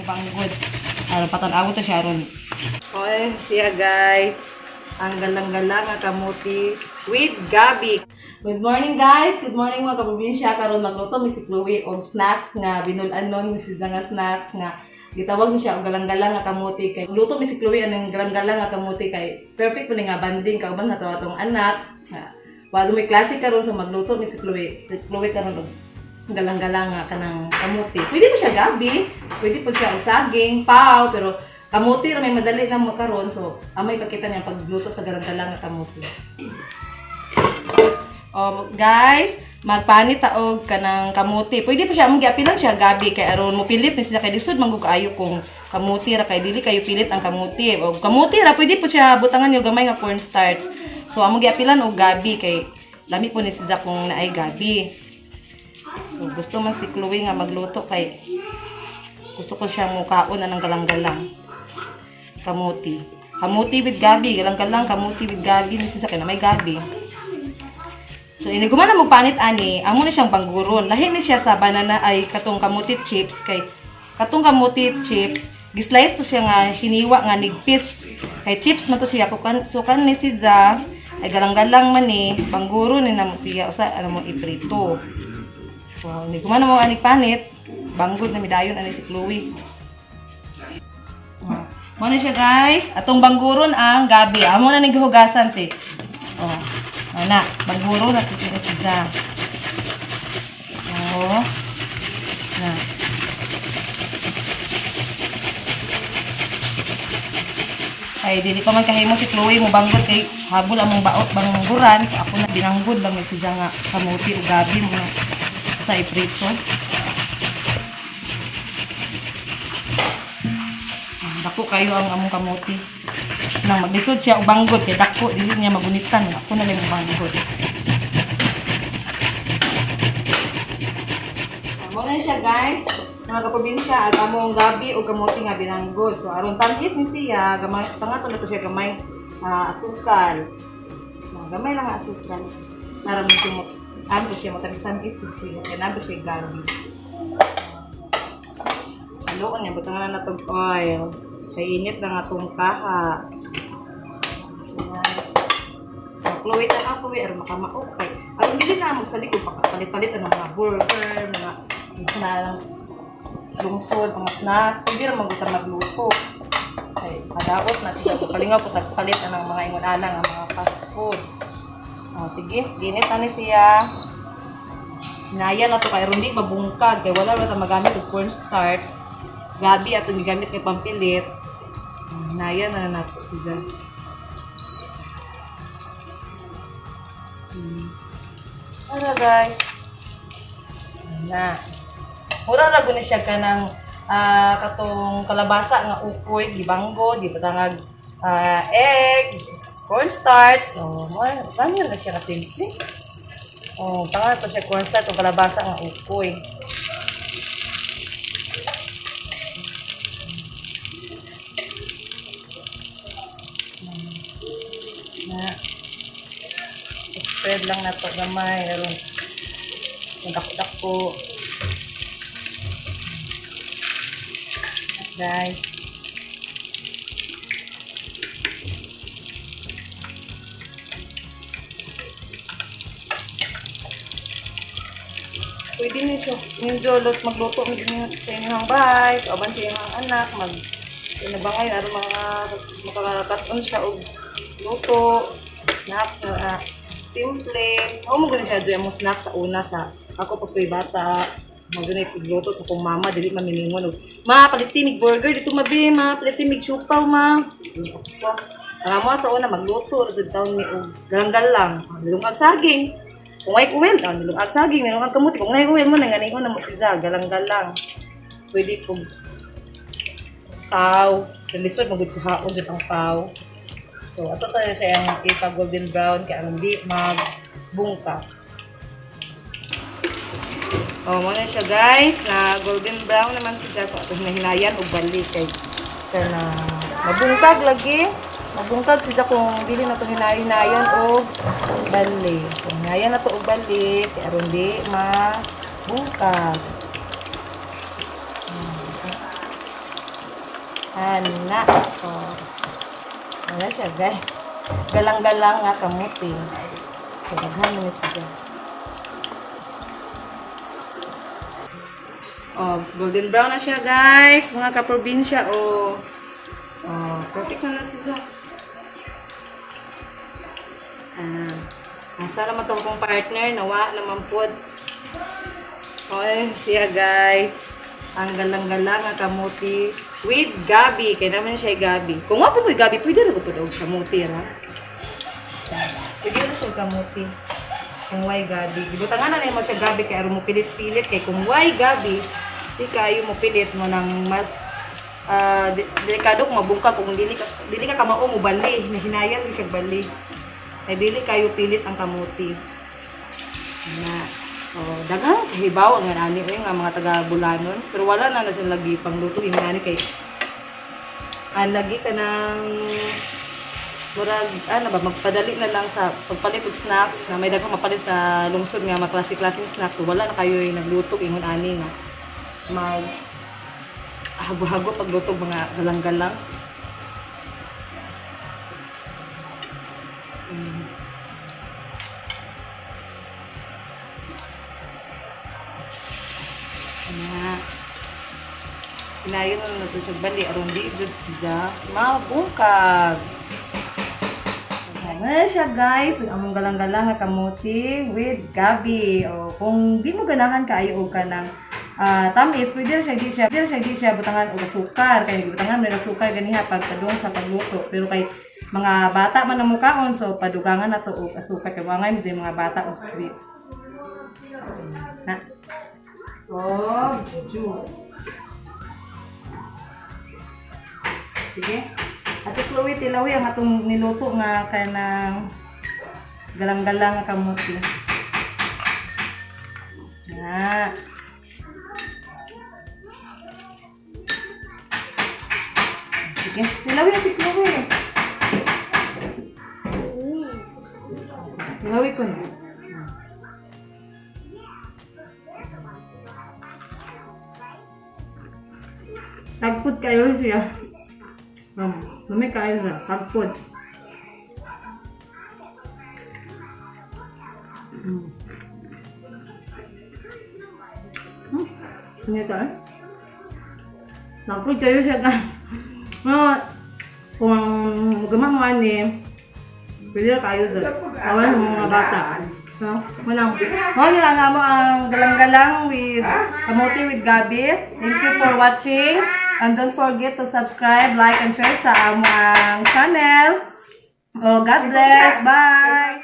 Banggod. Aron patan-awon ta siya aron. Oy, siya guys. Ang galang-galang nga kamuti with gabi. Good morning, guys. Good morning, mga kaprobinsya. Karon magluto mi si Chloe og snacks nga binul-anon mi sila nga snacks nga gitawag ni siya og galang-galang nga kamuti kay luto mi si Chloe anang galang-galang nga kamuti kay perfect po ni nga banding kauban nato atong anak. Nga wa may klase karon sa magluto mi si Chloe. Si Chloe karon og galang-galang nga kanang kamuti. Pwede po siya gabi, pwede po siya og saging, pao, pero kamuti ra may madali na mo karon, so amay pakita niya pagluto sa galang-galang nga kamuti. Oh, guys, magpanit ta og kanang kamuti. Pwede pa siya among giapilan siya gabi kay aron mo pilit ni sila kay lisod man gud kaayo kung kamuti ra kay dili kayo pilit ang kamuti. Og kamuti ra pwede po siya butangan niyo gamay nga cornstarch. So among giapilan og gabi kay lami po ni sila kung naay gabi. So gusto man si Chloe nga magluto kay gusto ko siya mukaon na ng galang-galang. Kamuti. Kamuti with gabi, galang-galang kamuti with gabi ni sila kay na may gabi. So ini gumana mo panit ani, amo na siyang bangguron. Lahi ni siya sa banana ay katong kamuti chips kay katong kamuti chips gislice to siya nga hiniwa nga nigpis. Kay chips man to siya kukan so kan ni siya ay galang-galang man ni bangguro ni namo siya usa ano mo iprito. So ini gumana mo ani panit, banggod na midayon ani si Chloe. Oh. Mo na siya, guys. Atong bangguron ang gabi. Amo na ning gihugasan si. Oh. Ana, bangguro na titi siya. Oh. Na. Ay, dili pa man kahimo si Chloe mo banggot kay habol among baot bangguran. So ako na binanggod lang ni siya nga kamuti o gabi mo na sa iprito. Ah, dako kayo ang among kamuti. Nang maglisod siya og banggod kay dako dili niya magunitan, ako na lang mo banggod. Mo na siya, guys. Mga kaprobinsya, ag among gabi o kamuti nga binanggod. So aron tamis ni siya, gamay pangato na to siya gamay asukal. Ah, gamay lang nga asukal. Para medyo mo ano siya matamis-tamis pud siya. Kay naa ba siya gabi. Haluon niya, butangan na natog oil. Kay init na nga tong kaha. Yes. So, Chloe, tama Chloe, aron makamao kay. Aron dili na magsalikod palit-palit ang mga burger, mga na lang lungsod, mga snacks. Pwede ra magutang magluto. Kay kadaot na siya kalingaw po tagpalit ang mga ingon ana nga mga fast foods. Oh, sige, ginit na ni siya. Hinaya na to kay aron di mabungkag kay wala ra ta magamit og cornstarch. Gabi ato gigamit kay pampilit. Hinaya na nato siya. Ara, guys. Na. Mura ra gud ni siya kanang katong kalabasa nga ukoy, gibanggo, gibutangag egg, cornstarch. So, mo rami ra siya ka simple. Oh, tanga to siya cornstarch o kalabasa nga ukoy. Na. Spread lang na to gamay aron dako-dako. Guys. Pwede niyo siya medyo lot magluto medyo sa inyong bahay, kauban sa inyong anak, mag tinabangay aron mga makakaton siya og luto, snacks na simple. Mao mo gani siya doy mo snacks sa una sa ako pa ko'y bata. Mo gani luto sa kong mama dili man miningon og ma palit timig burger dito mabi, ma palit timig siopao ma. Ang amo sa una magluto ra jud taon mi og galang-galang, nilungag saging. Kung ay uwel, nilungag saging, nilungag kamuti. Kung ay uwel mo nang ganingon na mo siya galang-galang. Pwede pug pao. Lisod magud kuhaon jud ang pao. So ato sa siya ang ipa golden brown kay aron di magbungka. Oh, mo na siya, guys, na golden brown naman siya. So ato hinahinayan og balik kay kana mabungkag lagi. Mabungkag siya kung dili na to hinahinayan og balik. So hinayan na to og balik kay aron di mabungkag. Ana. Oh. Wala siya, guys. Galang-galang nga kamuti. So, daghan man ni siya. Oh, golden brown na siya, guys. Mga kaprobinsya, oh. Oh, perfect na na siya. Ah, asa naman tong akong partner, nawa naman pod. Oh, ayun siya, guys. Ang galang-galang nga kamuti with gabi. Kaya naman siya gabi. Kung wa pa mo'y gabi, pwede ra ko pod og kamuti ra. Pwede ra siya kamuti. Kung way gabi. Gibutangan na nimo siya gabi kay aron mo pilit-pilit kay kung way gabi, di kayo mo pilit mo nang mas delikado kung mabungkag kung dili ka kamao mo bali, nahinayan mo siya bali. Kay dili kayo pilit ang kamuti. Na. Oh, daghang kahibaw ang ani oy nga mga taga Bulanon, pero wala na na sila lagi pangluto ingon ani kay ang lagi ka ng murag ano ba, magpadali na lang sa pagpalit og snacks na may daghang mapalit sa lungsod nga mga klase-klaseng snacks, so wala na kayo nagluto ingon ani nga mag hago-hago pagluto og mga galang-galang. Na. Hinayon na nato siya bali aron di jud siya mabungkag. Ayan na siya, guys, ang among galang-galang nga kamuti with gabi. O kung di mo ganahan kaayo og kanang tamis, pwede ra siya di siya, pwede ra siya di siya butangan og asukar kay butangan mo og asukar ganiha pagpadung sa pagluto. Pero kay mga bata man ang mukaon, so padugangan na to og asukar kay wangay mo mga bata og sweets. Na. Oh, juice. Sige. Ate Chloe, tilawi ang atong niluto nga kanang galang-galang nga kamuti. Na. Sige, tilawi, Ate Chloe. Tilawi ko na. Tagpod kayo siya. Lami kayo siya. Tagpod. Hindi ka eh. Tagpod kayo siya, guys. No, kung gama mo ani, pwede ra kayo dyan. Awan mo mga bata. No? Walang. Mao nila nga mo ang galang-galang with kamote with gabi. Thank you for watching. And don't forget to subscribe, like, and share sa among channel. Oh, God bless. Bye!